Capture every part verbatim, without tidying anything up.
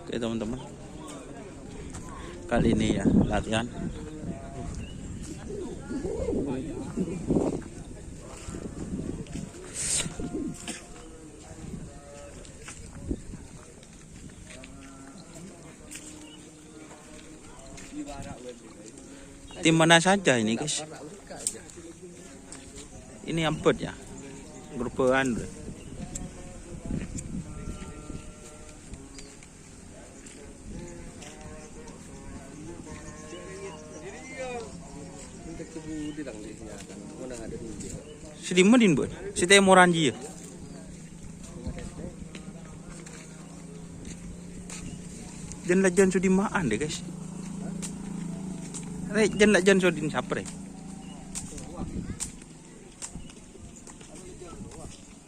Oke, teman-teman. Kali ini ya, latihan. Tim mana saja ini, guys? Ini ampet ya. Grup anu. Si dimma din, Bos? Si temoran jiya. Jân lajân sodin ma'an deh, guys. Rè, jân lajân sodin sapre.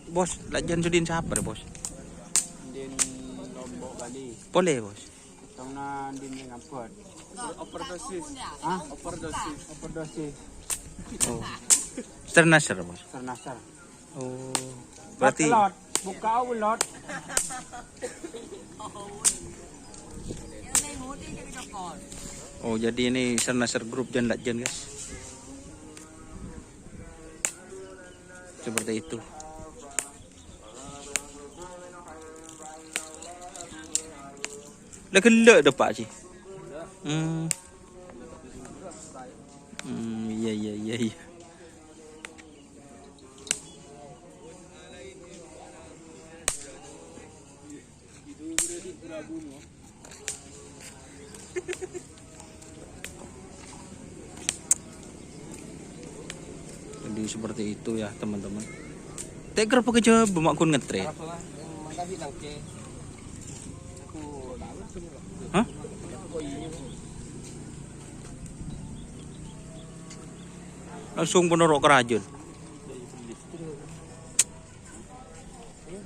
Bos, lajân sodin sapre, Bos. Din Lombok Bali. Polè, Bos. Tongna din ngampet. Overdosis. Hah? Overdosis. Overdosis. Oh. Sernasar, Bos. Sernasar. Oh. Berarti Lot, buka, Lot. Oh, jadi ini sernasar grup jân lajân, guys. Seperti itu. Lah, ghellâ' dâpa' sih. Hmm. Hmm, iya, iya, iya, iya. Jadi seperti itu ya, teman-teman. Teker pakai coba mak kun ngetre. Hah? Langsung ponoro' karajan.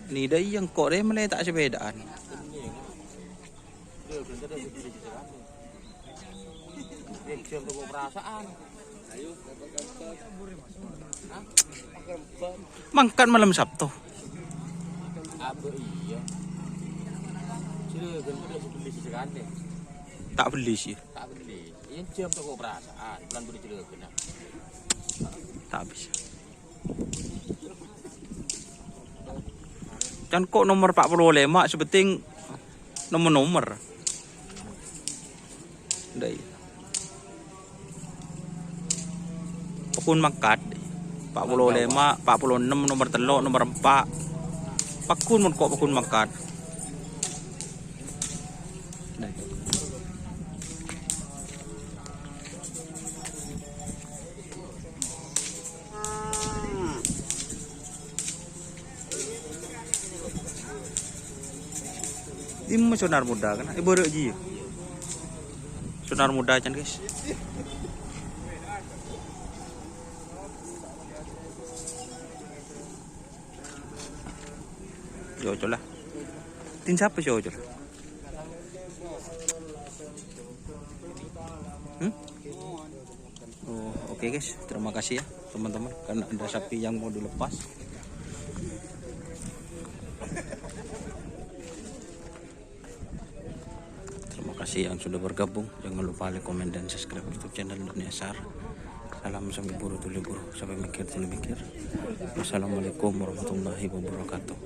Ni dâ' iyâ engko' rè mèlè ta' sepèdaan. Mangkat malem Sabtu. Ta' bellî sih. Ta' bisa. Can ko' nomer empat puluh lima, sè pentèng nomer-nomer. Dâi. Paggun mangkat. Empat puluh lima, empat puluh enam, nomer tello', nomer empat. Paggun mon ko' paggun mangkat. Dâi. Dimma Sonar Muda kana? Eh, bârâ' jiya. Sonar Muda can, guys. Yo, cola. Tin sapa sih, cola? Hmm? Oh, oke guys, terima kasih ya teman-teman, karena ada sapi yang mau dilepas. Terima kasih yang sudah bergabung. Jangan lupa like, komen, dan subscribe YouTube channel Dunia Sar. Salam sampai buru tuli buru, sampai mikir tuli mikir. Wassalamualaikum warahmatullahi wabarakatuh.